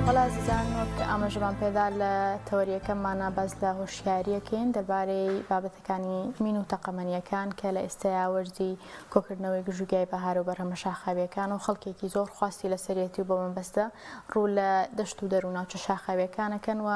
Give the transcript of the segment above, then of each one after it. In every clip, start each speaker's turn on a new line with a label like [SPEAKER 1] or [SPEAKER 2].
[SPEAKER 1] بەڵێ ئازیزان وەک ئاماژەمان پێدا لە تەوەریەکەمانا باس لە هۆشیاریەکەین دەربارەی بابەتەکانی مین و تەقەمەنیەکان کە لە ئێستایا وەرزی کۆکردنەوەی گژوگیای بەهار و بەرهەمە شاخاویەکان و خەڵکێکی زۆر خواستی لەسەریەتی و بۆ مەبەستە ڕوو لە دەشت و دەر و ناوچە شاخاویەکانەکەن و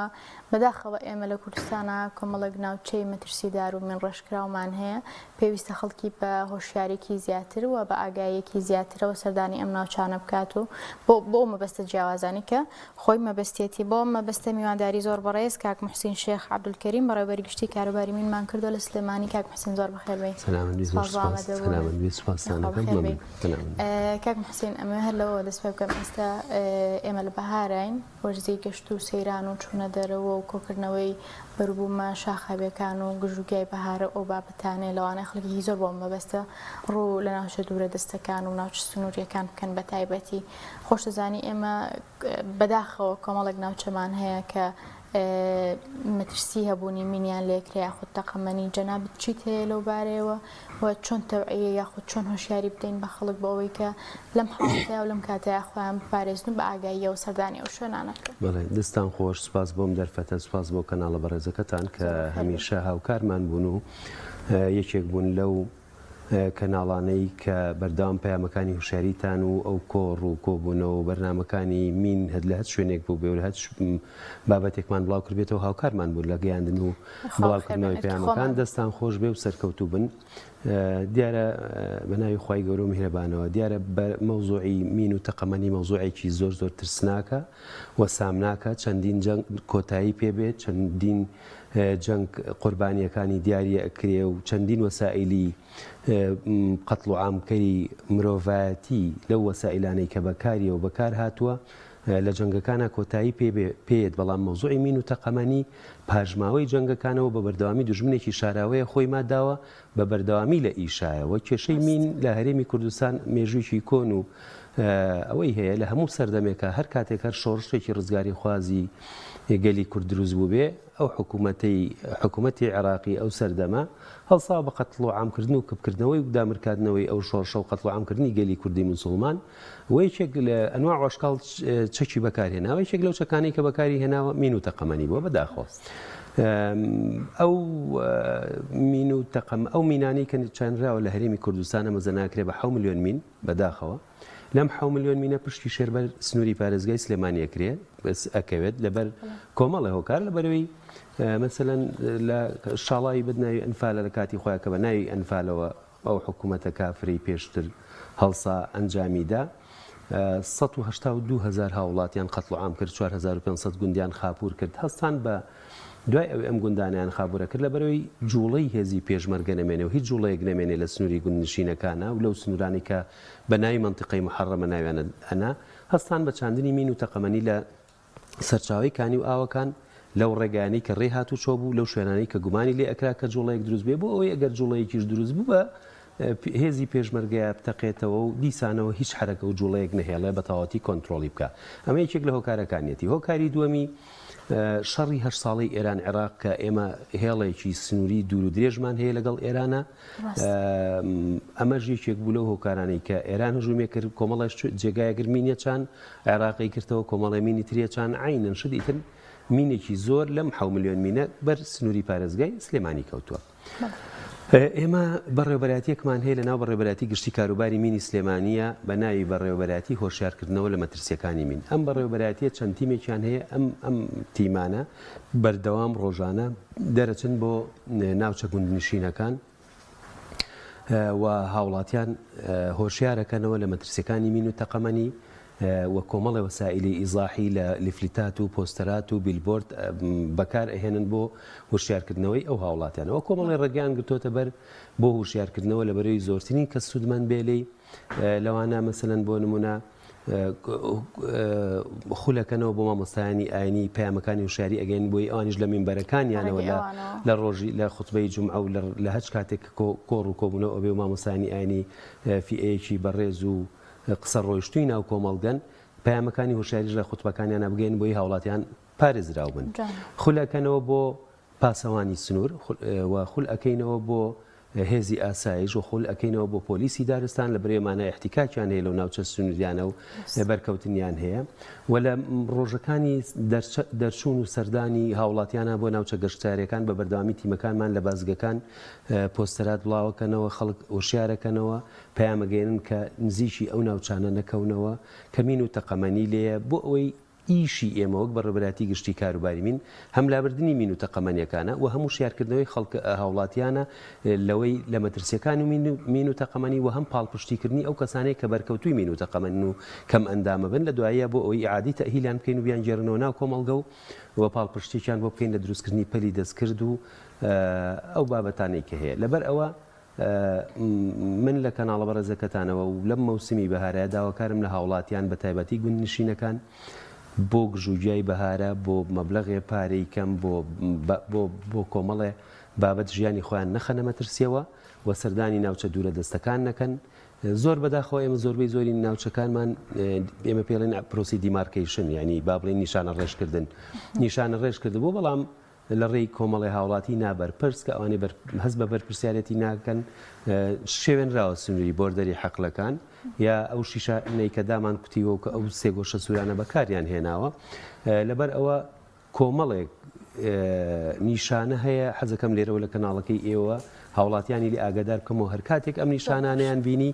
[SPEAKER 1] بەداخەوە ئێمە لە کوردستانا کۆمەڵێک ناوچەی مەترسیدار و مینڕێژکراومان هەیە، پێویستە خەڵکی بە هۆشیاریی زیاتر و بە ئاگاییەکی زیاترەوە سەردانی ئەم ناوچانە بکات و بۆ بۆ ئەو مەبەستە جیاوازانەی کە خۆی مەبەستیەتی. بۆ ئەم مەبەستە میوانداری زۆر بەڕێز کاک موحسین شێخ عەبدولکەریم بەڕێوەبەری گشتی کاروباری مینمان کردووە لە سلێمانی. کاک موحسین زۆر بەخێر بێی.
[SPEAKER 2] سەلامەت بی زۆر
[SPEAKER 1] سپاس بۆ
[SPEAKER 2] سپاس.
[SPEAKER 1] ئامادەبوونت.
[SPEAKER 2] سەلامەت بی سپاستان
[SPEAKER 1] یاخوا
[SPEAKER 2] ئەکەم
[SPEAKER 1] بەخێر بێی.
[SPEAKER 2] مەمنون. سەلامەت بی.
[SPEAKER 1] کاک موحسین ئەمەوێ هەر لەوەوە دەست پێ بکەم ئێستا ئێمە لە بەهاراین، وەرزی گەشت و سەیران و چوونە دەرەوە و کۆکردنەوەی بەروبوومە شاخاوییەکان و گژوگیای بەهارە و ئەو بابەتانەیە لەوانەیە خەڵکێکی زۆر بۆ ئەم مەبەستە ڕوو لە ناوچە دوورە دەستەکان و ناوچە سنوورییەکان بکەن بە تایبەتی خۆش دەزانی ئێمە بەداخەوە کۆمەڵێک ناوچەمان هەیە کە مەترسی هەبوونی مینیان لێکرێ یاخود تەقەمەنی جەنابت چیت هەیە لەو بارەیەوە و چۆن تەوعیە یاخود چۆن هۆشیاری بدەین بە خەڵک بۆ ئەوەی کە لەم حاڵەتەیا و لەم کاتەیا خۆیان بپارێزن و بە ئاگاییەوە سەردانی ئەو شوێنانە بکەن.
[SPEAKER 2] بەڵێ دەستتان خۆش، سوپاس بۆم دەرفەتە، سوپاس بۆ کەناڵە بەڕێزەکەتان کە هەمیشە هاوکارمان بوون و یەکێک بوون لەو کەناڵانەی کە بەردەوام پەیامەکانی هوشیاریتان و ئەو کۆڕ و کۆبوونەوە و بەرنامەکانی مین هەر لە هەر شوێنێک بوو بێ و لە هەر بابەتێکمان بڵاو کردبێتەوە هاوکارمان بوون لە گەیاندن و بڵاوکردنەوەی پەیامەکان. دەستان خۆش بێ و سەرکەوتوو بن. دیارە بە ناوی خوای گەورە و میهرەبانەوە دیارە بە مەوزوعی مین و تەقەمەنی مەوزوعێکی زۆر زۆر ترسناکە و سامناکە چەندین جەنگ کۆتایی پێ بێت چەندین جەنگ قوربانیەکانی دیاریە ئەکرێ و چەندین وەسائیلی قەتڵ و عامکەری مرۆڤایەتی لەو وەسائیلانەی کە بەکاریە و بەکار هاتووە لە جەنگەکانا کۆتایی پێ پێیەت بەڵام مەوزوعی مین و تەقەمەنی پاشماوەی جەنگەکانەوە بە بەردەوامی دوژمنێکی شاراوەیە خۆی ماداوە بە بەردەوامی لە ئیشایە وە کێشەی مین لە هەرێمی کوردستان مێژوویکی کۆن و ئەوەی هەیە لە هەموو سەردەمێکا هەر کاتێک هەر شۆڕشێکی ڕزگاریخوازی گەلی کورد دروست بووبێ ئەو حکوومەتەی حکوومەتی عێراقی ئەو سەردەمە هەڵساوە بە قەتڵ و عامکردن و کپکردنەوەی و دامرکاندنەوەی ئەو شۆڕشە و قەتڵ و عامکردنی گەلی کوردی موسوڵمان و یەکێک لە ئەنواع و ئەشکاڵ چەکی بەکارهێناوە یەکێک لەو چەکانەی کە بەکاری هێناوە مین و تەقەمەنی بووە بەداخەوە ئەو مین و تەقەم ئەو مینانەی کە چانراوە لە هەرێمی کوردستانە مەزەناکرێ بە 6 ملیۆن مین بەداخەوە لەم حەو ملیۆن مینە پشکی شێر بەر سنووری پارێزگای سلێمانی ئەکرێ بەس ئەکەوێت لەبەر کۆمەڵێ هۆکار لەبەرەوەی مەسەلەن لە شاڵاوی بەد ناوی ئەنفالە لە کاتی خۆیان کە بە ناوی ئەنفالەوە ئەو حکوومەتە کافرەی پێشتر هەڵسا ئەنجامی دا 182 هەزار هاوڵاتیان قەتڵ و عام کرد 4500 گوندیان خاپوور کرد هەستان بە دوای ئەوەی ئەم گوندانەیان خابورە کرد لەبەرئەوەی جوڵەی هێزی پێشمەرگە نەمێنێ و هیچ جوڵەیەک نەمێنێ لە سنوری گوندنشینەکانا و لەو سنورانەی کە بە ناوی مەنتیقەی موحەڕەمە ناویان ئەنا هەستان بە چاندنی مین و تەقەمەنی لە سەرچاوەی کانی و ئاوەکان لەو ڕێگایانەی کە ڕێی هاتوچۆ بوو لەو شوێنانەی کە گومانی لێ ئەکرا کە جوڵەیەک دروست بێ بۆ ئەوەی ئەگەر جوڵەیەکیش دروست بوو بە هێزی پێشمەرگەیە بتەقێتەوە و دیسانەوە هیچ حەرەکە و جوڵەیەک نەهێڵێ بە تەواوەتی کۆنترۆڵی بکا ئەمە یەکێک لە هۆکارەکانیەتی هۆکاری دووەمی شەڕی هەشت ساڵەی ئێران عێراق کە ئێمە هێڵێکی سنووری دوور و درێژمان هەیە لەگەڵ ئێرانە ئەمەش یەکێک بوو لەو هۆکارانەی کە ئێران هەژوومێ کرد کۆمەڵێک جێگایە گرمینیە چان عێراقی کردەوە کۆمەڵێ مینی تریە چان عینەن شت ئیتر مینێکی زۆر لەم حەو ملیۆن مینە بەر سنووری پارێزگای سلێمانی کەوتووە. ئێمە بەڕێوەبەرایەتییەکمان هەیە لەناو بەڕێوەبەرایەتی گشتی کاروباری مینی سلێمانییە بە ناوی بەڕێوەبەرایەتی هۆشیارکردنەوە لە مەترسییەکانی مین. ئەم بەڕێوەبەرایەتییە چەند تیمێکیان هەیە، ئەم ئەم تیمانە بەردەوام ڕۆژانە دەرەچن بۆ ناوچە گوندنشینەکان و هاوڵاتیان هۆشیارەکەنەوە لە مەترسیەکانی مین و تەقەمەنی و کۆمەڵێ وەسائیلی ئیزاحی لە لیفلیتات و پۆستەرات و بیلبۆرد بەکار ئەهێنن بۆ هوشیارکردنەوەی ئەو هاوڵاتیانە وە کۆمەڵێ ڕێگەیان گرتۆتە بەر بۆ هوشیارکردنەوە لە بەرەی زۆرترین کەس سوودمەند بێ لێی لەوانە مەسەلەن بۆ نمونە خولەکەنەوە بۆ مامۆستایانی ئاینی پەیامەکانی هوشیاری ئەگەین بۆی ئەوانیش لە مینبەرەکانیانەوە لە ڕۆژی لە خوتبەی جومعە و لە هەچ کاتێک کۆڕ و کۆبوونەوە ئەبێ و مامۆستایانی ئاینی فیئەیەکی بەڕێز و قسە ڕۆیشتووی ناو کۆمەڵگەن پەیامەکانی هۆشیاریش لە خوتبەکانیانە بگەین بۆی هاوڵاتیان پارێزراو بن. خول ئەکەنەوە بۆ پاسەوانی سنوور و خول ئەکەینەوە بۆ. هێزی ئاسایش و خول ئەکەینەوە بۆ پۆلیسی دارستان لە برێمانە ئیحتیکاکیان هەیە لەو ناوچە سنووریانە و بەرکەوتنیان هەیە و لە ڕۆژەکانی دەرچوون و سەردانی هاوڵاتیانە بۆ ناوچە گەشتارەکان بە بەردەوامی تیمەکانمان لە بازگەکان پۆستەرات بڵاوەکەنەوە خەڵک هۆشیارەکەنەوە پەیامەگەیەنن کە نزیکی ئەو ناوچانە نەکەونەوە کە مین و تەقەمەنی لێیە بۆ ئەوەی ئیشی ئێمە وەک بەڕێوەبەرایەتی گشتی کاروباری مین هەم لابردنی مین و تەقەمەنیەکانە و هەم وشیارکردنەوەی خەڵک هاوڵاتیانە لەوەی لە مەترسیەکان و مین و تەقەمەنی و هەم پاڵپشتیکردنی ئەو کەسانەی کە بەرکەوتووی مین و تەقەمەنین و کەم ئەندامە بن لە دواییە بۆ ئەوەی ئیعادەی تەئهیلیان بکەین و بیانگێڕینەوە ناو کۆمەڵگە و و پاڵپشتیەکیان بۆ بکەین لە دروستکردنی پەلی دەستکرد و ئەو بابەتانەی کە هەیە لەبەر ئەوە من لە کەناڵە بەڕێزەکەتانەوە و لەم مەوسمی بەهارەیا داواکارم لە هاوڵاتیان بە تایبەتی گوندنشینەکان بۆ گژوگیای بەهارە بۆ مەبلەغێ پارەی کەم بۆ بۆ بۆ کۆمەڵێ بابەت ژیانی خۆیان نەخەنە مەترسیەوە و سەردانی ناوچە دوورە دەستەکان نەکەن زۆر بەداخەوە ئێمە زۆربەی زۆری ناوچەکانمان ئێمە پێڵێن پرۆسی demarcation یعنی با بڵێن نیشانە ڕێژکردن نیشانە ڕێژ کردبوو بەڵام لە ڕێی کۆمەڵێ هاوڵاتی نابەرپرس کە ئەوانەی بەر هەست بە بەرپرسیارێتی ناکەن شێوێنراوە سنووری border ی حەقلەکان یا ئەو شیشانەی کە دامان کوتیوە و کە ئەو سێگۆشە سوورانە بەکاریان هێناوە لەبەر ئەوە کۆمەڵێک نیشانە هەیە حەزەکەم لێرەوە لە کەناڵەکەی ئێوە هاوڵاتیانی لێ ئاگادار بکەمەوە هەر کاتێک ئەم نیشانانەیان بینی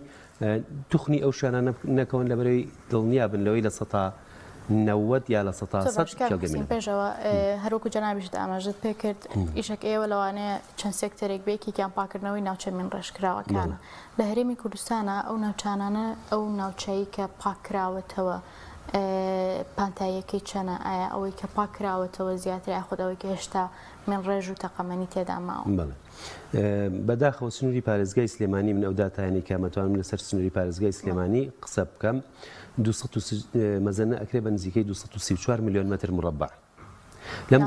[SPEAKER 2] توخنی ئەو شوێنانە نەکەون لەبەرەوەی دڵنیا بن لەوەی 90% یا 100%
[SPEAKER 1] زۆر باش کاک حوسین پێشەوە هەروەکو جەنابیشت ئاماژەت پێکرد ئیشەکە ئێوە لەوانەیە چەند سێکتەرێک بێ یەکێکیان پاکردنەوەی ناوچە مینڕێژکراوەکانە لە هەرێمی کوردستانە ئەو ناوچانانە ئەو ناوچەی کە پاککراوەتەوە پانتاییەکەی چەنە ئایا ئەوەی کە پاککراوەتەوە زیاتر یاخود ئەوەی کە هێشتا مینڕێژ و تەقەمەنی تێدا ماوە؟
[SPEAKER 2] بەڵێ بەداخەوە سنووری پارێزگای سلێمانی من ئەو داتایانەی کە مەتوانم لەسەر سنووری پارێزگای سلێمانی قسە بکەم مەزەنە ئەکرێ بە نزیکەی 234 میلیۆن متر مربع لەم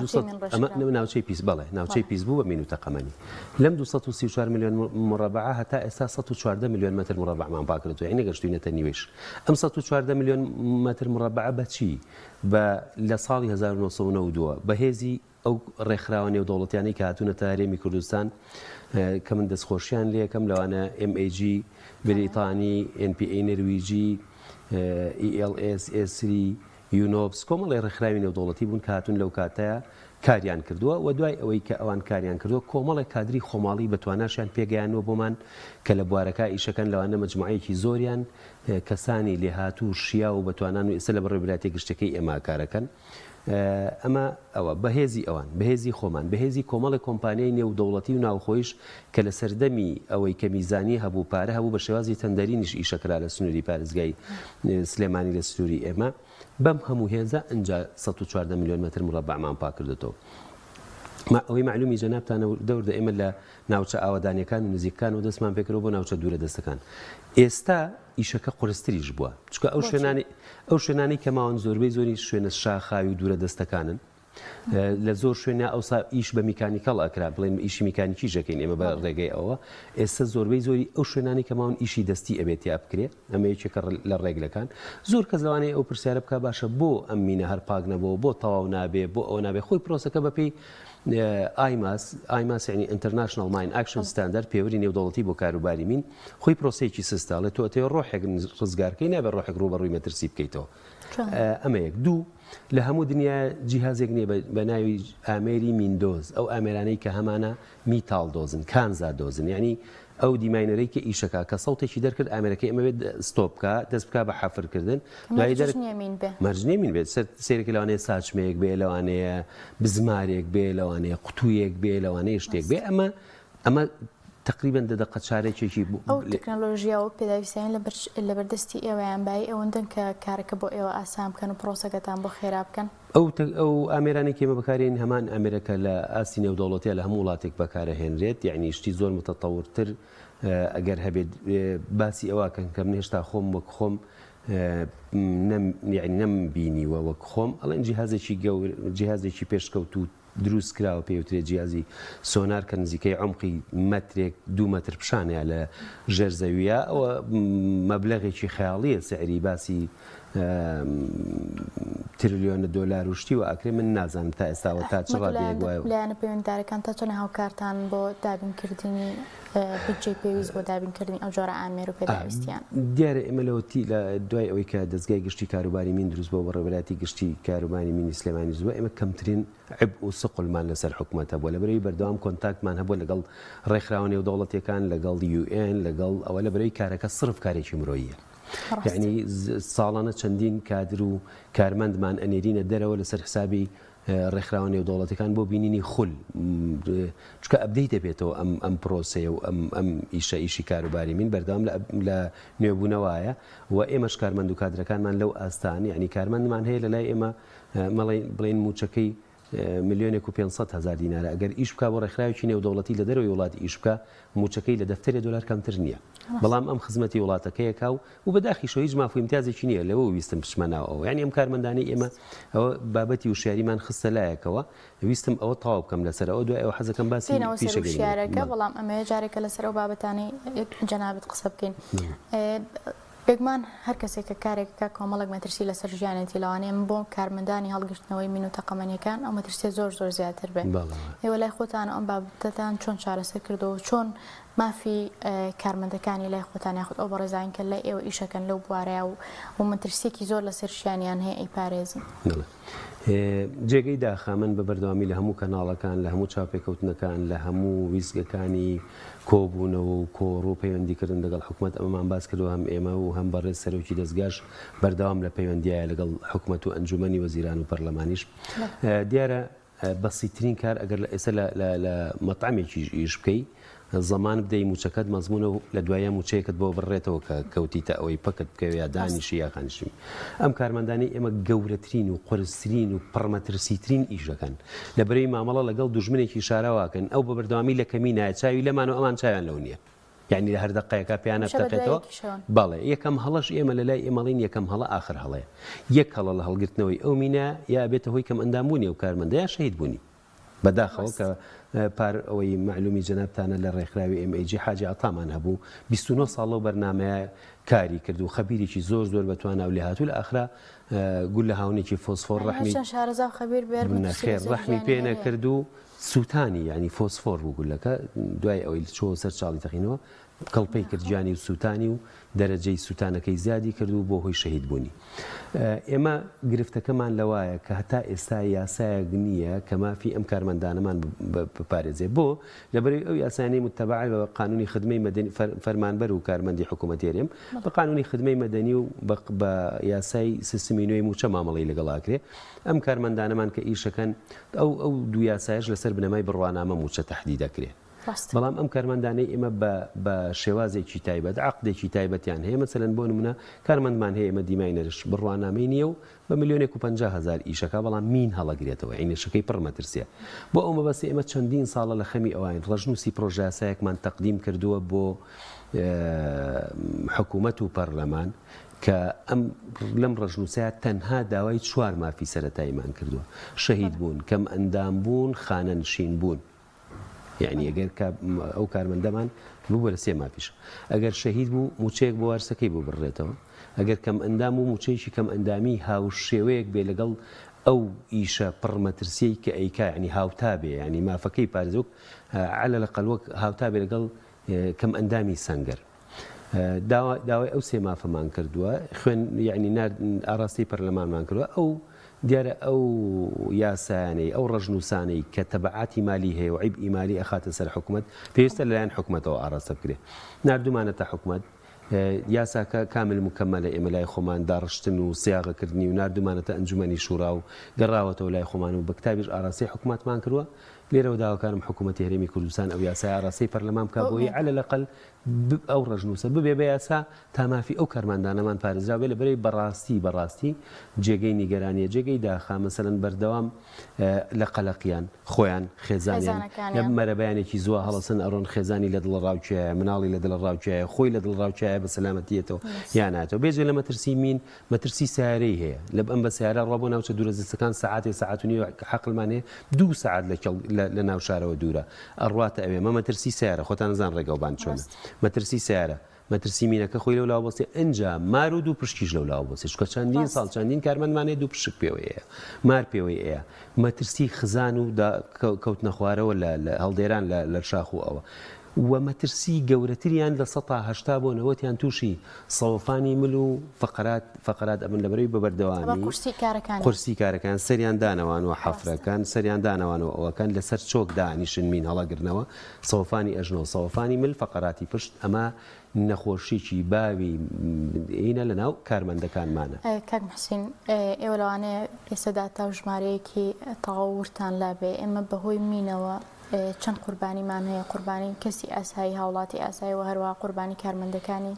[SPEAKER 2] ناوچەی پیس بەڵێ ناوچەی پیس بوو بە مین و تەقەمەنی لەم 234 میلیۆن مربع هەتا ئێستا 114 میلیۆن متر مربعمان پاکردو یعنی نەگەشتوینەتە نیوەیش ئەم 114 میلیۆن متر مربع بە چی بە لە ساڵی 1992 بە هێزی ئەو ڕێکخراوە نێودەوڵەتیانەی کە هاتوونەتە هەرێمی کوردستان کە من دەستخۆشیان لێکەم لەوانە MAG بریتانی، NPA نەرویجی، ELS، ئێسری، یونۆپس کۆمەڵی ڕێکخراوی نێودەوڵەتی بوون کە هاتوون لەو کاتەیە کاریان کردووە و دوای ئەوەی کە ئەوان کاریان کردووە کۆمەڵێک کادری خۆماڵی بە تواناشیان پێگەیانوە بۆمان کە لە بوارەکە ئیشەکەن لەوانە مەجموعەیەکی زۆریان کەسانی لێهاتوو شیاو و بەتوانان و ئێستا لە بەڕێوەبەرایەتیە گشتیەکەی ئێمە کارەکەن. ئەمە ئەوە بەهێزی ئەوان، بەهێزی خۆمان، بەهێزی کۆمەڵێک کۆمپانیای نێودەوڵەتی و ناوخۆیش کە لە سەردەمی ئەوەی کە میزانیە هەبوو، پارە هەبوو بە شێوازی تەندەرینیش ئیشەکرا لە سنووری پارێزگای سلێمانی لە سنووری ئێمە بەم هەموو هێزە ئنجا 114 ملیۆن مەتر مڕەبەعمان پاکردۆتەوە. ئەوەی مەعلومی جەنابتانە وردە وردە ئێمە لە ناوچە ئاوەدانیەکان و نزیکەکانەوە دەستمان پێکردەوە بۆ ناوچە دوورە دەستەکان. ئێستا ئیشەکە قورستریش بووە چونکە ئەو شوێنانی ئەو شوێنانەی کە ماون زۆربەی زۆری شوێنە شاخاوی و دوورە دەستەکانن لە زۆر شوێنە ئەوسا ئیش بە میکانیکەڵ ئەکرا بڵێن ئیشی میکانیکی ژەکەین ئێمە بە ڕێگەی ئەوە ئێستا زۆربەی زۆری ئەو شوێنانی کە ماون ئیشی دەستی ئەبێت یا بکرێ ئەمە یەکێکە لە ڕێگلەکان زۆر کەس لەوانەیە ئەو پرسیارە بکە باشە بۆ ئەم مینە هەر پاک نەبەوە بۆ تەواو نابێ بۆ ئەو نابێ خۆی پرۆسەکە بەپێی ئایماس، IMAS یانی International Mine Action Standard، پێوەری نێودەوڵەتی بۆ کاروباری مین، خۆی پرۆسەیەکی سستە، ئەڵێ تۆ ئەتەوێ ڕۆحێک ڕزگار کەی نابێ ڕۆحێک ڕووبەڕووی مەترسی بکەیتەوە. ئەمە یەک. دوو، لە هەموو دنیا جیهازێک نییە بە ناوی ئامێری میندۆز، ئەو ئامێرانەی کە هەمانە میتاڵ دۆزن، کانزا دۆزن، یانی ئەو deminer ەی کە ئیشەکا کە سەوتێکی دەرکرد ئامێرەکەی ئەمە بێت stop بکا دەست بکا بە حەفرکردن دوایی دەر مەرج نییە مین بێت سەیرەکە لەوانەیە ساچمەیەک بێ لەوانەیە بزمارێک بێ لەوانەیە قوتوویەک بێ لەوانەیە شتێک بێ ئەمە ئەمە تقریبا دە دەقە چارێکێکی
[SPEAKER 1] ئەو تەکنەلۆژیا و پێداویستیان لەبەردەستی ئێوەیان بایی ئەوەندەن کە کارەکە بۆ ئێوە ئاسان بکەن و پرۆسەکەتان بۆ خێرا بکەن.
[SPEAKER 2] ئەو ئەو ئامێرانەی کە ئێمە بەکارێنین هەمان ئامێرە کە لە ئاستی نێودەوڵەتیە لە هەموو وڵاتێک بەکارەهێنرێت یعنی شتی زۆر متەتەورتر ئەگەر هەبێت باسی ئەوە کەن کە من هێشتا خۆم وەک خۆم نەم یعنی نەم بینیوە وەک خۆم ئەڵێن جیهازێکی گەور جیهازێکی پێشکەوتوو دروست کراوە پێی وترێت جیهازی سۆنار کە نزیکەی عومقی مەترێک دوو مەتر پیشانەیە لە ژێر زەویە ئەوە مەبلەغێکی خەیاڵیە سعری باسی. ترلیۆنە دۆلار و شتی وا ئەکرێ من نازانم تا ئێستاوە تا چ ڕادەیەک وایە.
[SPEAKER 1] لایەنە پەیوەندیدارەکان تا چەند هاوکارتان بۆ دابینکردنی بودجەی پێویست بۆ دابینکردنی ئەو جۆرە ئامێر و پێداویستیان؟
[SPEAKER 2] دیارە ئێمە لەوەتی لە دوای ئەوەی کە دەزگای گشتی کاروباری مین دروست بووە بەڕێوەبەرایەتی گشتی کاروباری مینی سلێمانی دروست بووە ئێمە کەمترین عبء و ثقلمان لەسەر حکومەت هەبووە لەبەرئەوەی بەردەوام کۆنتاکتمان هەبووە لەگەڵ ڕێکخراوە نێودەوڵەتیەکان لەگەڵ UN لەگەڵ ئەوە لەبەرئەوەی کارەکە سڕف کارێکی مرۆییە. یەعنی ساڵانە چەندین کادر و کارمەندمان ئەنێرینە دەرەوە لەسەر حسابی ڕێکخراوە نێودەوڵەتەکان بۆ بینینی خول چونکە update دەبێتەوە ئەم ئەم پرۆسەیە و ئەم ئەم ئیشە ئیشی کاروباری مین بەردەوام لە لە نوێبوونەوەیە و ئێمەش کارمەند و کادرەکانمان لەو ئاستان یعنی کارمەندمان هەیە لە لای ئێمە مەڵێن بڵێن موچەکەی ملیۆنێک و 500 هەزار دینارە ئەگەر ئیش بکا بۆ ڕێکخراوێکی نێودەوڵەتی لە دەرەوەی وڵات ئیش بکا موچەکەی لە دەفتەرێ دۆلار کەمتر نییە بەڵام ئەم خزمەتی وڵاتەکەیەکا و و بەداخیشەوە هیچ ماف و ئیمتیازێکی نییە لەوە ویستم بچمە ناو ئەوە یانی ئەم کارمەندانەی ئێمە ئەوە بابەتی وشیاریمان خستە لایەکەوە ویستم ئەوە تەواو بکەم لەسەر ئەوە دوای ئەوە حەزەکەم باسی
[SPEAKER 1] بێینەوە سەر
[SPEAKER 2] پیشەگەری بکەم.
[SPEAKER 1] وشیارەکە
[SPEAKER 2] بەڵێ.
[SPEAKER 1] بەڵام ئەمەوێ جارێکە لەسەر ئەو بابەتانەی جەنابت قسە بکەین بێگومان هەر کەسێک کە کارێک بکات کۆمەڵێک مەترسی لەسەر ژیانێتی لەوانەیە من بۆ کارمەندانی هەڵگرتنەوەی مین و تەقەمەنیەکان ئەو مەترسیە زۆر زۆر زیاتر بێ
[SPEAKER 2] بەڵێ.
[SPEAKER 1] ئێوە لای خۆتان ئەم بابەتەتان چۆن چارەسەر کردەوە و چۆن مافی کارمەندەکانی لای خۆتان یاخود ئەو بەڕێزانی کە لای ئێوە ئیشەکەن لەو بوارەیا و و مەترسیەکی زۆر لەسەر ژیانیان هەیە ئەیپارێزن؟
[SPEAKER 2] بەڵێ. جێگەی داخە من بە بەردەوامی لە هەموو کەناڵەکان، لە هەموو چاوپێکەوتنەکان، لە هەموو ویستگەکانی کۆبوونەوە و کۆڕ و پەیوەندیکردن لەگەڵ حکومەت ئەمەمان باس کردووە، هەم ئێمە و هەم بەڕێز سەرۆکی دەزگاش بەردەوام لە پەیوەندیایە لەگەڵ حکومەت و ئەنجوومەنی وەزیران و پەرلەمانیش. دیارە بەسیترین کار ئەگەر لە ئێستا لە لە مەتعەمێکیش ئیش بکەی زەمان بدەی موچەکەت مەزمونە و لە دوایە موچەیەکت بۆ بڕێتەوە کە کەوتیتە ئەوەی پەکت بکەوێ یا دانیشی یا خانشی ئەم کارمەندانی ئێمە گەورەترین و قورسترین و پڕمەترسیترین ئیشەکەن لە بەرەی مامەڵە لەگەڵ دوژمنێکی شاراواکەن ئەو بە بەردەوامی لە کەمی نایە چاوی لەمان و ئەمان چاویان لەو نییە. یانی لە هەر دەقەیەکا پێیان
[SPEAKER 1] هەمیشە بە دوای
[SPEAKER 2] ئەتەقێتەوە
[SPEAKER 1] یەکیشەوەن.
[SPEAKER 2] بەڵێ یەکەم هەڵەش ئێمە لە لای ئێمەڵین یەکەم هەڵە ئاخر هەڵەیە یەک هەڵە لە هەڵگرتنەوەی ئەو مینە یا ئەبێتە هۆی کەم ئەندام بوونی ئەو کارمەندە یا شەهید بوونی بەداخەوە
[SPEAKER 1] ڕاست.
[SPEAKER 2] کە پار ئەوەی مەعلومی جەنابتانە لە ڕێکخراوی MAG حاجی عەتامان هەبوو 29 ساڵ لەو بەرنامەیە کاری کرد و خەبیرێکی زۆر زۆر بەتوانا و لێهاتوو لە ئاخرا گوللە هاونێکی فۆسفۆر
[SPEAKER 1] یانی
[SPEAKER 2] ڕەحمی
[SPEAKER 1] هەرچەند شارەزا و خەبیر بێر مەترسی
[SPEAKER 2] نەخێر
[SPEAKER 1] لەسەر
[SPEAKER 2] ڕەحمی
[SPEAKER 1] ژیانی
[SPEAKER 2] پێ
[SPEAKER 1] هەر هەیە.
[SPEAKER 2] نەکرد و سوتانی یانی فۆسفۆر بوو گوللەکە دوای ئەوەی چۆوە سەر چاڵی تەقینەوە کڵپەی کرد گیانی و سوتانی و دەرەجەی سوتانەکەی زیادی کرد و بۆ هۆی شەهید بوونی. ئێمە گرفتەکەمان لەوایە کە هەتا ئێستا یاسایەک نییە کە مافی ئەم کارمەندانەمان بپارێزێ بۆ لەبەرئەوەی ئەو یاسایانەی متەبەعە بە قانونی خدمەی مەدەنی فەرمانبەر و کارمەندی حکوومەتی هەرێم بە قانونی خدمەی مەدەنی و بە یاسای سیستمی نوێی مووچە مامەڵەی لەگەڵ ئەکرێ ئەم کارمەندانەمان کە ئیشەکەن ئەو ئەو دوو یاسایەش لەسەر بنەمای بڕوانامە مووچە تەحدید ئەکرێ.
[SPEAKER 1] ڕاستە.
[SPEAKER 2] بەڵام ئەم کارمەندانەی ئێمە بە بە شێوازێکی تایبەت عەقدێکی تایبەتیان هەیە مەسەلەن بۆ نمونە کارمەندمان هەیە ئێمە دیماینەرش بڕوانامەی نییە و بە ملیۆنێک و 50 هەزار ئیشەکا بەڵام مین هەڵەگرێتەوە یعنی ئیشەکەی پڕ مەترسیە بۆ ئەو مەبەستە ئێمە چەندین ساڵە لە خەمی ئەوین ڕەشنووسی پرۆژەیاسایەکمان تەقدیم کردووە بۆ حکوومەت و پەرلەمان کە ئەم لەم ڕەشنووسەیا تەنها داوای چوار مافی سەرەتاییمان کردووە، شەهید بوون، کەم ئەندام بوون، خانەنشین بوون. یەعنی ئەگەر ئەو کارمەندەمان ببوورە سێ مافیش. ئەگەر شەهید بوو مووچەیەک بۆ وارسەکەی ببڕرێتەوە. ئەگەر کەم ئەندام بوو مووچەیەکی کەم ئەندامی هاوشێوەیەک بێ لەگەڵ ئەو ئیشە پڕ مەترسیەی کە ئەیکا یەعنی هاوتا بێ یەعنی مافەکەی پارێزێ وەک عەلە لەقەل وەک هاوتا بێ لەگەڵ کەم ئەندامی سەنگەر. داوای ئەو سێ مافەمان کردووە خوێن یعنی ئاراستەی پەرلەمانمان کردووە ئەو دیارە ئەو یاسایانەی ئەو ڕەشنووسانەی کە تەبعاتی مالی هەیە و عیبئی مالی ئەخاتە سەر حکومەت پێویستە لەلایەن حکومەتەوە ئاراستە بکرێ ناردومانەتە حکومەت یاساکە کامل مکەمەلە ئێمە لای خۆمان داڕشتن و سیاغەکردنی و ناردومانەتە ئەنجومەنی شورا و گەڕاوەتەوە لای خۆمان و بە کتابیش ئاراستەی حکومەتمان کردووە لێرەوە داواکارم حکوومەتی هەرێمی کوردستان ئەو یاسای ئاراستەی پەرلەمان بکات بۆی عەلە لەقەل ئەو ڕەشنووسە ببێ بە یاسا تا مافی ئەو کارماندانەمان پارێزراو بێ لەبەرئەوەی بەڕاستی بەڕاستی جێگەی نیگەرانیە جێگەی داخە مەسەلەن بەردەوام لە قەلەقیان خۆیان خێزانیان لە مەرەبەیانێکی زووە هەڵەسن ئەڕۆن خێزانی لە دڵەڕاوکێیە مناڵی لە دڵەڕاوکێیە خۆی لە دڵەڕاوکێیە بە سەلامەتیەتەوە یا ناتەوە بێجگە لە مەترسی مین مەترسی سەیارەی هەیە لە ئەم بە سەیارە ڕوا بۆ ناوچە دوورەدەستەکان سەعاتێ سەعات و نیوە حەقلمان هەیە دوو سەعات لە کێڵ لە ناو شارەوە دوورە ئەڕواتە ئەوێ مە مەترسی سەیارە خۆتان ئەزان ڕێگەوبان چۆنە مەترسی سەیارە. مەترسی مینەکە خۆی لەو لاوە بەستێ ئنجا مار و دووپشکیش لەو لاوە بەستێ چونکە چەندین ساڵ چەندین کارمەندمان هەیە دووپشک پێوەی ئەیە مار پێوەی ئەیە مەترسی خزان و کەوتنە خوارەوە لە هەڵدێران لە شاخ و ئەوە و مەترسی گەورەتریان 80% بۆ نەوەتیان تووشی سەوەفانی مل و فقرات فقرات ئەبن لەبەرەوەی بە بەردەوامی قورسی کارەکان سەریان دانەوان و حەفرەکان سەریان دانەوان و ئەوەکان لەسەر چۆک دانیشن مین هەڵەگرنەوە سەوەفانی ئەژنۆ، سەوەفانی مل، فەقەراتی پشت، ئەمە نەخۆشیکی باوی ینە لەناو کارمەندەکانمانە.
[SPEAKER 1] کاک موحسین ئێوە لەوانەیە ئێستا داتا و ژمارەیەکی تەواو وردتان لابێ، ئێمە بەهۆی مینەوە چەند قوربانیمان هەیە، قوربانی کەسی ئاسایی، هاوڵاتی ئاسایی و هەروەها قوربانی کارمەندەکانی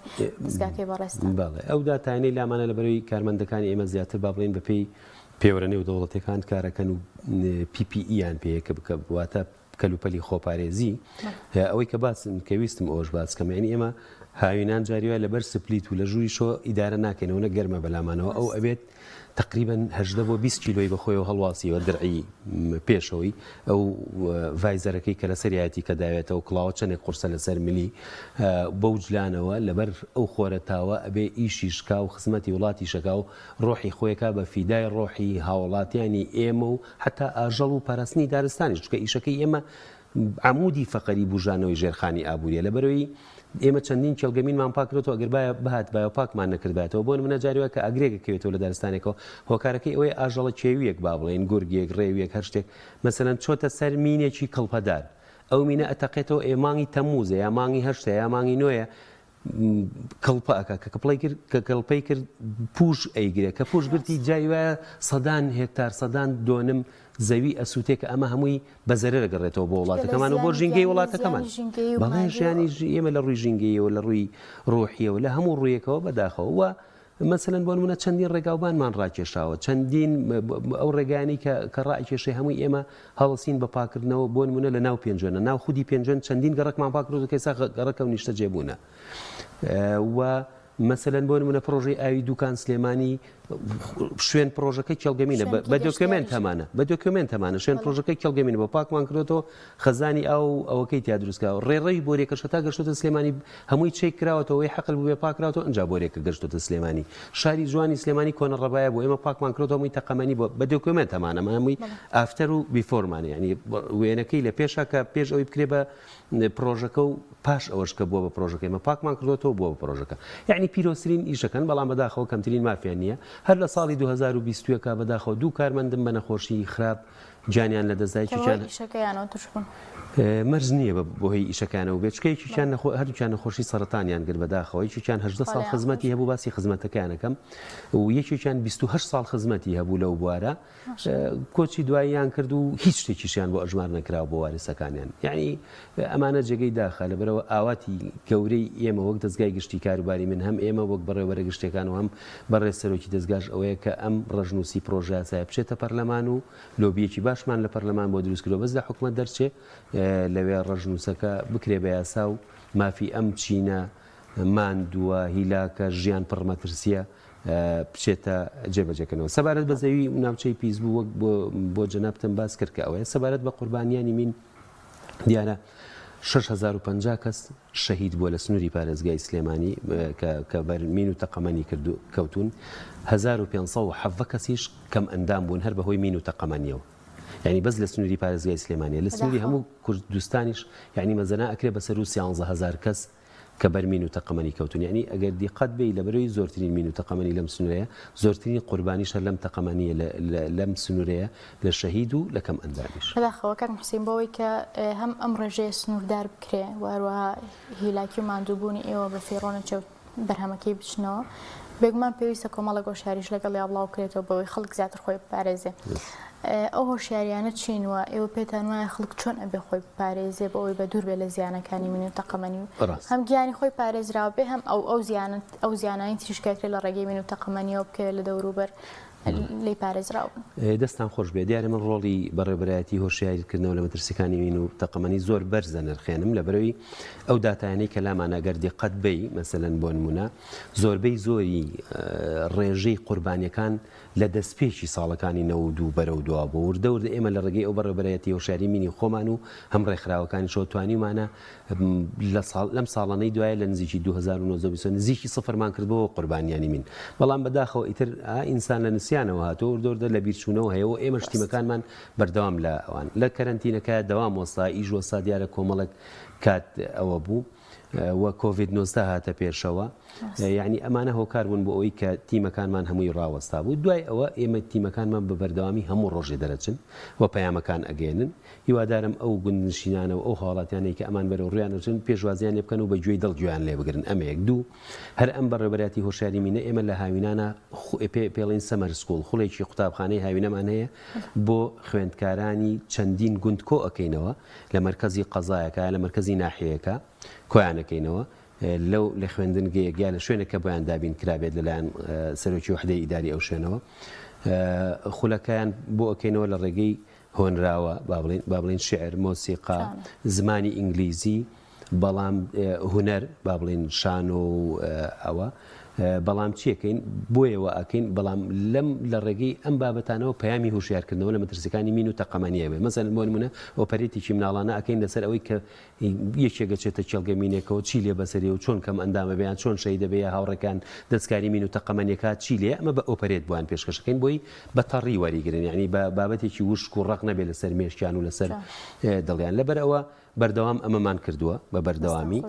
[SPEAKER 1] دەزگاکەی بەڕێزتان؟
[SPEAKER 2] بەڵێ ئەو داتایانەی لامانە لەبەرەی کارمەندەکانی ئێمە زیاتر با بڵێین بەپێی پێوەرە نێودەوڵەتیەکان کارەکەن و PPE یان پێیە کە بکە واتە کەلوپەلی خۆپارێزی ئەوەی کە باسم کە ویستم ئەوەش باس کەم یعنی ئێمە هاوینان جاری وایە لەبەر split و لە ژووری شۆ ئیدارە ناکەینەوە نە گەرمە بەلامانەوە ئەو ئەبێت تقریبا 18 بۆ 20 کیلۆی بەخۆیەوە هەڵواسیوە درعی پێشەوەی ئەو visor ەکەی کە لەسەریایەتی کە داوێتەوە کڵاوە چەندێک قورسە لەسەر ملی بەو جلانەوە لەبەر ئەو خۆرەتاوە ئەبێ ئیشی شکا و خزمەتی وڵاتی شەکا و ڕۆحی خۆیەکا بە فیدای ڕۆحی هاوڵاتیانی ئێمە و حەتا ئاژەڵ و پاراستنی دارستانیش چونکە ئیشەکەی ئێمە عەمودی فەقەری بوژانەوەی ژێرخانی ئابووریە لەبەرەوەی ئێمە چەندین کێڵگە مینمان پاک کردۆتەوە ئەگەر بایە بهاتبایە و پاکمان نەکردبایەتەوە بۆ نمونە جاری وایە کە ئاگرێک ئەکەوێتەوە لە دارستانێکەوە هۆکارەکەی ئەوەیە ئاژەڵە کێوییەک با بڵێین گورگێک ڕێویەک هەر شتێک مەسەلەن چۆتە سەر مینێکی کڵپەدار ئەو مینە ئەتەقێتەوە ئێ مانگی تەمموزە یا مانگی هەشتە یا مانگی نۆیە کڵپە ئەکا کە کپڵەی کرد کە کڵپەی کرد پوش ئەیگرێ کە پوش گرتی جاری وایە سەدان هێکتار سەدان دۆنم زەوی ئەسووتێ کە ئەمە هەمووی بە زەرەر ئەگەڕێتەوە بۆ وڵاتەکەمان و بۆ ژینگەی وڵاتەکەمان بەڵێ ژیانی ئێمە لە ڕووی ژینگەیەوە لە ڕووی ڕۆحیەوە لە هەموو ڕوویەکەوە بەداخەوە و مەسەلەن بۆ نمونە چەندین ڕێگاوبانمان ڕاکێشاوە چەندین ئەو ڕێگایانەی کە کە ڕائەکێشێ هەمووی ئێمە هەڵسین بە پاکردنەوە بۆ نمونە لە ناو پێنجوێنە ناو خودی پێنجوێن چەندین گەڕەکمان پاکردووە کە ئێستا گەڕەکە و نیشتەجێ بوونە و مەسەلەن بۆ نمونە پڕۆژەی ئاوی دوکان سلێمانی شوێن پڕۆژەکە کێڵگەمینە بە دۆکیۆمێنت هەمانە بە دۆکیۆمێنت هەمانە شوێن پڕۆژەکە کێڵگەمینە بۆ پاکمان کردۆتەوە خەزانی ئاو ئەوەکەی تیا دروست کراوە ڕێڕەوی بۆریەکەش هەتا گەشتۆتە سلێمانی هەمووی چێک کراوەتەوە ئەوەی حەقل بووبێ پاک کراوەتەوە ئنجا بۆریەکە گەشتۆتە سلێمانی شاری جوانی سلێمانی کۆنە ڕەبایە بوو ئێمە پاکمان کردۆتەوە هەمووی تەقەمەنی بۆ بە دۆکیۆمێنت هەمانە ئەمە هەمووی after و before مان یعنی وێنەکەی لە پێشا کە پێش ئەوەی بکرێ بە پرۆژەکە و پاش ئەوەش کە بووە بە پرۆژەکە ئێمە پاکمان کردۆتەوە بووە بە پرۆژەکە یعنی پیرۆزترین ئیشەکەن بەڵام بەداخەوە کەمترین مافیان نییە هەر لە ساڵی 2021 بەداخەوە دوو کارمەندم بە نەخۆشی خراپ گیانیان لەدەستدا
[SPEAKER 1] کە
[SPEAKER 2] یەکێکیان
[SPEAKER 1] بەهۆی ئیشەکەیانەوە توش بوون.
[SPEAKER 2] مەرج نییە بە بەهۆی ئیشەکەیانەوە بێت چونکە یەکێکیان نەخۆ هەردووکیان نەخۆشی سەرەتانیان گرت بەداخەوە یەکێکیان 18
[SPEAKER 1] خوا
[SPEAKER 2] ساڵ
[SPEAKER 1] لێیان خۆش
[SPEAKER 2] خزمەتی هەبوو باسی خزمەتەکەیان ئەکەم و یەکێکیان 28 ساڵ خزمەتی هەبوو لەو بوارە
[SPEAKER 1] ماشاءاللە.
[SPEAKER 2] کۆچی دواییان کرد و هیچ شتێکیشیان بۆ ئەژمار نەکراوە بۆ وارسەکانیان یەعنی ئەمانە جێگەی داخە لەبەرئەوە ئاواتی گەورەی ئێمە وەک دەزگای گشتی کاروباری من هەم ئێمە وەک بەڕێوەبەرە گشتیەکان و هەم بەڕێز سەرۆکی دەزگاش ئەوەیە کە ئەم ڕەشنووسی پڕۆژەیاسایە بچێتە پەرلەمان و لۆبیەکی باشمان لە پەرلەمان بۆ دروست کردوە بەس لە حکومەت دەرچێ لەوێ ڕەشنووسەکە بکرێ بە یاسا و مافی ئەم چینە ماندووە هیلاکە ژیان پڕ مەترسیە بچێتە جێبەجێکردنەوە. سەبارەت بە زەوی و ناوچەی پیسبوو وەک بۆ جەنابتم باس کرد کە ئەوەیە سەبارەت بە قوربانیانی مین دیارە 6050 کەس شەهید بووە لە سنووری پارێزگای سلێمانی کە بەر مین و تەقەمەنی کردو کەوتون 1517 کەسیش کەم ئەندام بوون هەر بەهۆی مین و تەقەمەنیەوە یعنی بەس لە سنووری پارێزگای سلێمانیە لە سنووری هەموو کوردستانیش یعنی مەزەنە ئەکرێ بە سەروو 13000 کەس کە بەر مین و تەقەمەنی کەوتوون یەعنی ئەگەر دیقەت بێی لەبەرەوەی زۆرترین مین و تەقەمەنی لەم سنوورەیە زۆرترین قوربانیش هەر لەم تەقەمەنییە لەم سنوورەیە لە شەهید و لە کەم ئەندامیش.
[SPEAKER 1] بەداخەوە کاک موحسین بۆ ئەوەی کە هەم ئەم ڕێژەیە سنووردار بکرێ و هەروەها هیلاکی و ماندووبوونی ئێوە بە فیڕۆ نەچێ و بەرهەمەکەی بچنەوە بێگومان پێویستە کۆمەڵێک هۆشیاریش لەگەڵیا بڵاو کرێتەوە بەوەی خەڵک زیاتر خۆی بپارێزێ ئەو هۆشیاریانە چین و ئێوە پێتان وایە خەڵک چۆن ئەبێ خۆی بپارێزێ بۆ ئەوەی بە دوور بێ لە زیانەکانی مین و تەقەمەنی و هەم گیانی خۆی پارێزراو بێ هەم ئەو ئەو زیانە ئەو زیانانی تریش کە ئەکرێ لە ڕێگەی مین و تەقەمەنیەوە بکەوێت لە دەوروبەر. لێی پارێزراو بن.
[SPEAKER 2] دەستتان خۆش بێت، دیارە من ڕۆڵی بەڕێوەبەرایەتی هۆشیاریکردنەوە لە مەترسیەکانی مین و تەقەمەنی زۆر بەرز دەنرخێنم لەبەرئەوەی ئەو داتایانەی کە لامانە گەر دیقەت بەی مەسەلەن بۆ نمونە زۆربەی زۆری ڕێژەی قوربانیەکان لە دەستپێکی ساڵەکانی 92 بەرەو دوا بوو وردە وردە ئێمە لە ڕێگەی ئەو بەڕێوەبەرایەتی هۆشیاری مینی خۆمان و هەم ڕێکخراوەکانیشەوە توانیومانە لە ساڵ لەم ساڵانەی دوایە لە نزیکی 2019 بیست نزیکی سفرمان کرد بۆ قوربانیانی مین بەڵام بەداخەوە ئیتر ئینسان لە نسیانەوە هاتووە وردە وردە لە بیرچوونەوە هەیە و ئێمەش تیمەکانمان بەردەوام لە ئەوان لە کەرەنتینەکە دەوام وەستا ئیش وەستا دیارە کۆمەڵێک کات ئەوە بوو و کۆڤید 19 هاتە پێشەوە یعنی ئەمانە هۆکار بوون بۆ ئەوەی کە تیمەکانمان هەمووی ڕاوەستا بوو دوای ئەوە ئێمە تیمەکانمان بە بەردەوامی هەموو ڕۆژێ دەرەچن و پەیامەکان ئەگەێنن هیوادارم ئەو گوندنشینانە و ئەو هاوڵاتیانەی کە ئەمان بەرەو ڕوویان ئەچن پێشوازیان لێ بکەن و بە گوێی دڵ گوێیان لێ بگرن ئەمە یەک دوو هەر ئەم بەڕێوەبەرایەتی هۆشیاری مینە ئێمە لە هاوینانە پێ پێڵین summer school خوڵێکی قوتابخانەی هاوینەمان هەیە بۆ خوێندکارانی چەندین گوند کۆ ئەکەینەوە لە مەرکەزی قەزایەکە لە مەرکەزی ناحیەیەکە کۆیان ئەکەینەوە لەو لە خوێندنگەیەک یا لە شوێنێک کە بۆیان دابین کرابێت لەلایەن سەرۆکی وحدەی ئیداری ئەو شوێنەوە خولەکەیان بۆ ئەکەینەوە لە ڕێگەی هۆنراوە، با بڵێین با بڵێین شیعر، مۆسیقا، زمانی ئینگلیزی، بەڵام هونەر، با بڵێین شانۆ و ئەوە، بەڵام چی ئەکەین؟ بۆیە وا ئەکەین، بەڵام لەم لە ڕێگەی ئەم بابەتانەوە پەیامی هۆشیارکردنەوە لە مەترسیەکانی مین و تەقەمەنی ئەبێ. مەسەلەن بۆ نموونە ئۆپەرێتێکی مناڵانە ئەکەین لەسەر ئەوەی کە یەکێک ئەچێتە کێڵگە مینێکەوە چی لێ بەسەرێ و چۆن کەم ئەندام ئەبێ یان چۆن شەهید ئەبێ یا هاوڕێکان دەستکاری مین و تەقەمەنیەکا چی لێ ئەمە بە ئۆپەرێت بۆیان پێشکەش ئەکەین بۆی بە تەڕی وەریگرن یانی بە بابەتێکی وشک و ڕەق نەبێ لەسەر مێشکیان و لەسەر دڵیان لەبەر ئەوە بەردەوام ئەمەمان کردووە بە بەردەوامی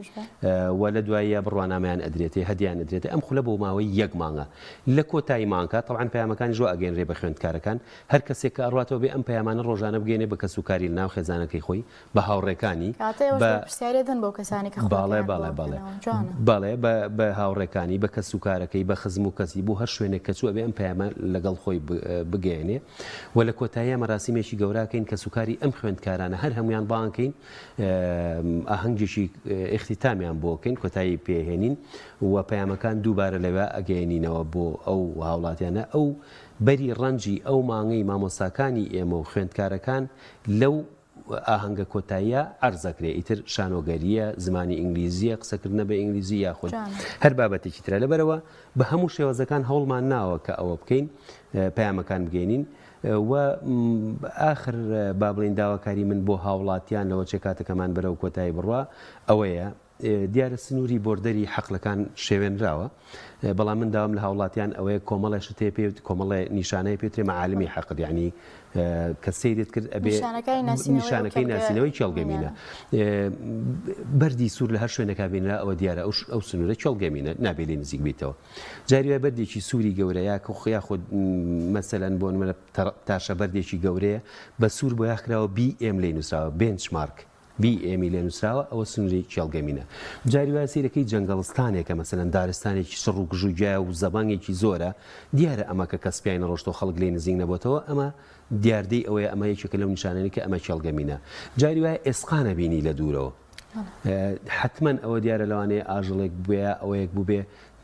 [SPEAKER 2] و لە دواییە بڕوانامەیان ئەدرێتێ هەدیان ئەدرێتێ ئەم خولە بۆ ماوەی یەک مانگە لە کۆتایی مانگە تەبعەن پەیامەکانیش وا ئەگەیەنرێ بە خوێندکارەکان هەر کەسێک کە ئەڕواتەوە بێ ئەم پەیامانە ڕۆژانە بگەیەنێ بە کەسوکاری لەناو خێزانەکەی خۆی بە هاوڕێکانی،
[SPEAKER 1] کەواتە ئێوەش
[SPEAKER 2] بە.
[SPEAKER 1] بەرپرسیاریە دەن بەو کەسانەی کە
[SPEAKER 2] بەڵێ
[SPEAKER 1] خولەکەیان بۆ
[SPEAKER 2] بەڵێ بەڵێ
[SPEAKER 1] ئەکەنەوە. جوانە.
[SPEAKER 2] بەڵێ بە بە هاوڕێکانی، بە کەسوکارەکەی، بە خزم و کەسی، بۆ هەر شوێنێک کە چوو ئەبێ ئەم پەیامە لەگەڵ خۆی بگەیەنێ و لە کۆتاییا مەراسیمێکی گەورە ئەکەین کەسوکاری ئەم خوێندکارانە هەر هەموویان بانگ کەین ئاهەنگێکی ئیختیتامیان بۆ کەین کۆتایی پێ هێنین و پەیامەکان دووبارە لەوێ ئەگەیەنینەوە بۆ ئەو هاوڵاتیانە ئەو بەری ڕەنجی ئەو مانگەی مامۆستاکانی ئێمە و خوێندکارەکان لەو ئاهەنگە کۆتاییە عەرز ئەکرێ ئیتر شانۆگەرییە، زمانی ئینگلیزییە، قسەکردنە بە ئینگلیزی یاخود هەر بابەتێکی ترە. لەبەرئەوە بە هەموو شێوازەکان هەوڵمان ناوە کە ئەوە بکەین، پەیامەکان بگەینین و ئاخر با بڵێین داواکاری من بۆ هاوڵاتیان لەوەچێ کاتەکەمان بەرەو کۆتایی بڕوا ئەوەیە، دیارە سنووری border ی حەقلەکان شێوێنراوە، بەڵام من داوام لە هاوڵاتیان ئەوەیە کۆمەڵێ شت هەیە پێ کۆمەڵێ نیشانەیە پێ وترێ مەعالمی حەقل یانی کە سەیرت کرد ئەبێ
[SPEAKER 1] نیشانەکەی
[SPEAKER 2] ناسینەوەی کێڵگە مینە بەردی سوور لە هەر شوێنێکا بینرا ئەوە دیارە ئەو سنوورە کێڵگە مینە نابێ لێ نزیک بیتەوە جاری وایە بەردێکی سووری گەورە یا یاخود مەسەلەن بۆ نمونە تاشە بەردێکی گەورەیە بە سوور بۆیاخ کراوە BM لێ نووسراوە benchmark BM ی لێ نووسراوە ئەوە سنووری کێڵگە مینە. جاری وایە سەیرەکەی جەنگەڵستانێکە مەسەلەن دارستانێکی چڕ و گژ و گیایە و زەبانگێکی زۆرە دیارە ئەمە کە کەس پیای نەڕۆشتەوە خەڵک لێی نزیک نەبۆتەوە ئەمە دیاردەی ئەوەیە ئەمە یەکێکە لەو نیشانانەی کە ئەمە کێڵگە مینە. جاری وایە ئێسقان ئەبینی لە دوورەوە حەتمەن ئەوە دیارە لەوانەیە ئاژەڵێک بووبێ یا ئەوەیەک بووبێ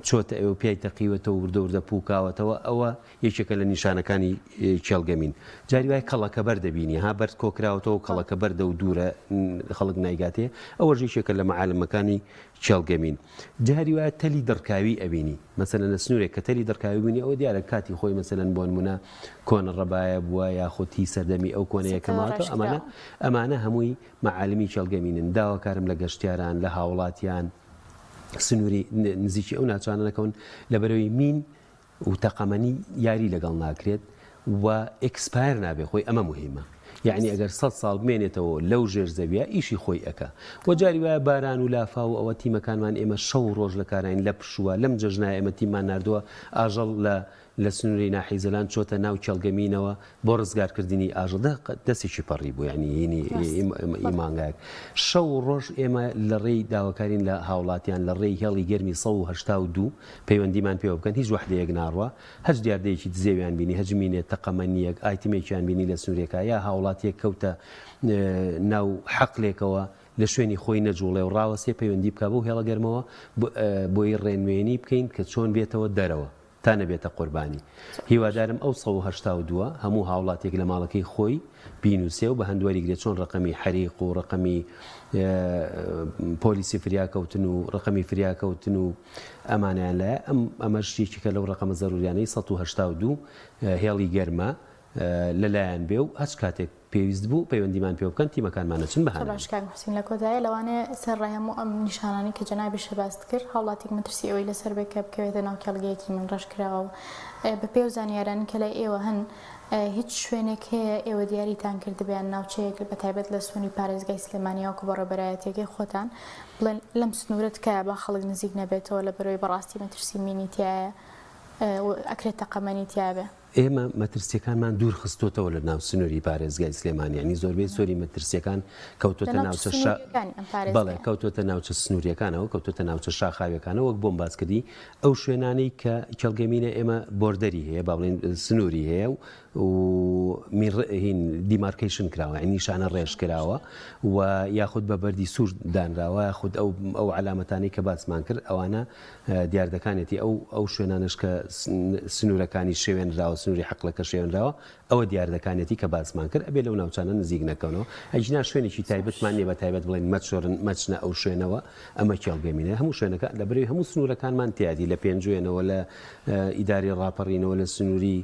[SPEAKER 2] چۆتە ئەوێ و پیای تەقیوەتەوە وردە وردە پووکاوەتەوە ئەوە یەکێکە لە نیشانەکانی کێڵگە مین. جاری وایە کەڵەکە بەرد دەبینی ها بەرد کۆکراوەتەوە و کەڵەکە بەردە و دوورە خەڵک نایگاتێ ئەوەش یەکێکە لە مەعالمەکانی کێڵگە مین. جاری وایە تەلی دڕکاوی ئەبینی مەسەلەن لە سنوورێک کە تەلی دڕکاوی بینی ئەوە دیارە کاتی خۆی مەسەلەن بۆ نموونە کۆنە ڕەبایە بووە یاخود هی سەردەمی ئەو کۆنەیە کە ماوەتەوە ئەمانە ئەمانە هەمووی مەعالمی کێڵگە مینن. داواکارم لە گەشتیاران لە هاوڵاتیان سنووری نزیکی ئەو ناوچانە نەکەون لەبەرئەوەی مین و تەقەمەنی یاری لەگەڵ ناکرێت و expire نابێ خۆی ئەمە موهیمە یەعنی ئەگەر سەد ساڵ بمێنێتەوە لەو ژێر زەویە ئیشی خۆی ئەکا و جاری وایە باران و لافاو و ئەوە تیمەکانمان ئێمە شەو و ڕۆژ لە کاراین لە پشووە لەم جەژنایە ئێمە تیممان ناردووە ئاژەڵ لە لە سنووری ناحیەی زەلان چۆتە ناو کێڵگە مینەوە بۆ ڕزگارکردنی ئاژەڵ دە دەستێکی پەڕی بوو یعنی هینی ئی مانگایەک شەو و ڕۆژ ئێمە لە ڕێی داواکارین لە هاوڵاتیان لە ڕێی هێڵی گەرمی 182 پەیوەندیمان پێوە بکەن هیچ وەحدەیەک ناڕوا هەچ دیاردەیەکی دزێویان بینی هەچ مینێ تەقەمەنیەک ئایتمێکیان بینی لە سنورێکا یا هاوڵاتیەک کەوتە ناو حەقلێکەوە لە شوێنی خۆی نەجوڵێ و ڕاوەستێ پەیوەندی بکا بەو هێڵە گەرمەوە بۆی ڕێنوێنی بکەین کە چۆن بێتەوە دەرەوە. تا نەبێتە قوربانی. هیوادارم ئەو 182 ە هەموو هاوڵاتیەک لە ماڵەکەی خۆی بینوسێ و بە هەند وەریگرێ چۆن ڕەقەمی حەریق و ڕەقەمی پۆلیسی فریاکەوتن و ڕەقەمی فریاکەوتن و ئەمانەیان لایە ئەم ئەمەش یەکێکە لەو ڕەقەمە زەروریانەی 182 هێڵی گەرمە لەلایان بێ و هەچ کاتێک پێویست بوو پەیوەندیمان پێوە بکەن تیمەکانمان ئەچن بە
[SPEAKER 1] زۆر
[SPEAKER 2] هانایان.
[SPEAKER 1] باش کاک موحسین لە کۆتاییا لەوانەیە سەرەڕای هەموو ئەم نیشانانەی کە جەنابیشت باست کرد هاوڵاتیک مەترسی ئەوەی لەسەر بێت کە بکەوێتە ناو کێڵگەیەکی مین ڕێژکراوەوە بە پێی ئەو زانیارانەی کە لای ئێوە هەن هیچ شوێنێک هەیە ئێوە دیاریتان کردبێ یان ناوچەیەک بە تایبەت لە سنووری پارێزگای سلێمانی وەکو بەڕێوەبەرایەتیەکەی خۆتان بڵێن لەم سنوورە تکایە با خەڵک نزیک نەبێتەوە لەبەرئەوەی بەڕاستی مەترسی مینی تیایە و ئەکرێت تەقەمەنی تیابێ؟
[SPEAKER 2] ئێمە مەترسیەکانمان دوور خستۆتەوە لە ناو سنووری پارێزگای سلێمانی یانی زۆربەی زۆری مەترسیەکان کەوتۆتە ناوچە شا بەڵێ کەوتۆتە ناوچە سنووریەکانەوە کەوتۆتە ناوچە شاخاویەکانەوە وەک بۆم باس کردی ئەو شوێنانەی کە کێڵگەمینە ئێمە border ی هەیە با بڵێین سنووری هەیە و هین demarcation کراوە یانی نیشانە ڕێژ کراوە و یاخود بە بەردی سوور دانراوە یاخود ئەو ئەو عەلامەتانەی کە باسمان کرد ئەوانە دیاردەکانێتی ئەو ئەو شوێنانەش کە سنوورەکانی شێوێنراوە سنووری حەقلەکە شێوێنراوە ئەوە دیاردەکانێتی کە باسمان کرد ئەبێ لەو ناوچانە نزیک نەکەونەوە ئەگینا شوێنێکی تایبەتمان نیە بە تایبەت بڵێن مەچۆرن مەچنە ئەو شوێنەوە ئەمە کێڵگەمینە هەموو شوێنەکە لە بەرەوەی هەموو سنوورەکانمان تیادی لە پێنجوێنەوە لە ئیداری ڕاپەڕینەوە لە سنووری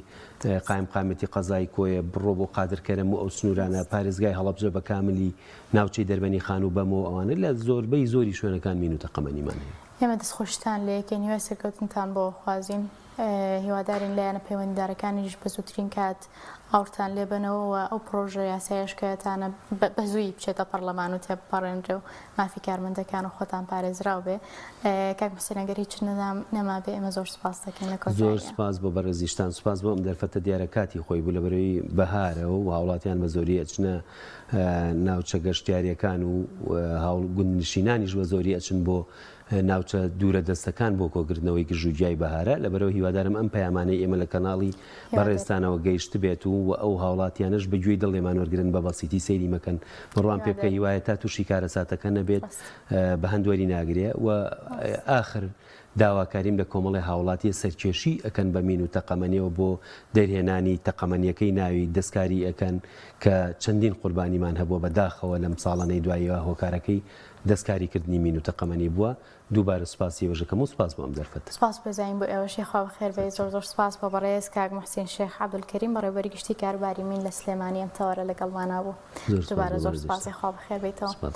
[SPEAKER 2] قایمقامێتی قەزای کۆیە بڕۆ بۆ قادر کەرەم و ئەو سنوورانە پارێزگای هەڵەبجە بە کاملی ناوچەی دەربەنی خان و بەمۆ ئەوانە لە زۆربەی زۆری شوێنەکان مین و تەقەمەنیمان هەیە.
[SPEAKER 1] ئێمە دەستخۆشیتان لێ ئەکەین هیوای سەرکەوتنتان بۆ ئەخوازین. هیوادارین لایەنە پەیوەندیدارەکانیش بە زووترین کات ئاوڕتان لێ بەنەوە و ئەو پڕۆژە یاسایەش کە هەتانە بە زوویی بچێتە پەڕلەمان و تێبپەڕێنرێ و مافی کارمەندەکان و خۆتان پارێزراو بێ. کاک موحسین ئەگەر هیچت نەمابێ ئێمە زۆر سوپاست دەکەین لە
[SPEAKER 2] زۆر
[SPEAKER 1] کۆتاییا.
[SPEAKER 2] سوپاس بۆ بەڕێزیشتان، سوپاس بۆ ئەم دەرفەتە دیارە کاتی خۆی بوو لەبەرەوەی بەهارە و هاوڵاتیان بە زۆری ئەچنە ناوچە گەشتیاریەکان و هاوڵ گوندنشینانیش بە زۆری ئەچن بۆ ناوچە دوورە دەستەکان بۆ کۆکردنەوەی گژوگیای بەهارە، لەبەرئەوە هیوادارم ئەم پەیامانەی ئێمە لە کەناڵی بەڕێزتانەوە گەیشتبێت و وە ئەو هاوڵاتیانەش بە گوێی دڵ لێمان وەرگرن بە بەسیتی سەیری مەکەن بڕوام پێ بکە هیوایە تا توشی کارەساتەکە نەبێت بە هەند وەری ناگرێ و ئاخر داواکاریم لە کۆمەڵی هاوڵاتیە سەرکێشی ئەکەن بە مین و تەقەمەنیەوە بۆ دەرهێنانی تەقەمەنیەکەی ناوی دەستکاری ئەکەن کە چەندین قوربانیمان هەبووە بە داخەوە لەم ساڵانەی دواییەوە هۆکارەکەی دەستکاری کردنی مین و تەقەمەنی بووە، دووبارە سوپاسی ئێوەش دەکەم و سوپاس بۆ ئەم دەرفەتە.
[SPEAKER 1] سوپاس پێزانین بۆ ئێوەش یاخوا بەخێر بێی زۆر زۆر سوپاس بۆ بەڕێز کاک موحسین شێخ عەبدولکەریم بەڕێوبەری گشتی کاروباری مین لە سلێمانی ئەم تەوەرە لەگەڵمانا بوو
[SPEAKER 2] زۆر سوپاس
[SPEAKER 1] دووبارە
[SPEAKER 2] بۆ
[SPEAKER 1] زۆر سوپاس
[SPEAKER 2] بەڕێزیشتان.
[SPEAKER 1] یاخوا بەخێر بێیتەوە.
[SPEAKER 2] سوپاس.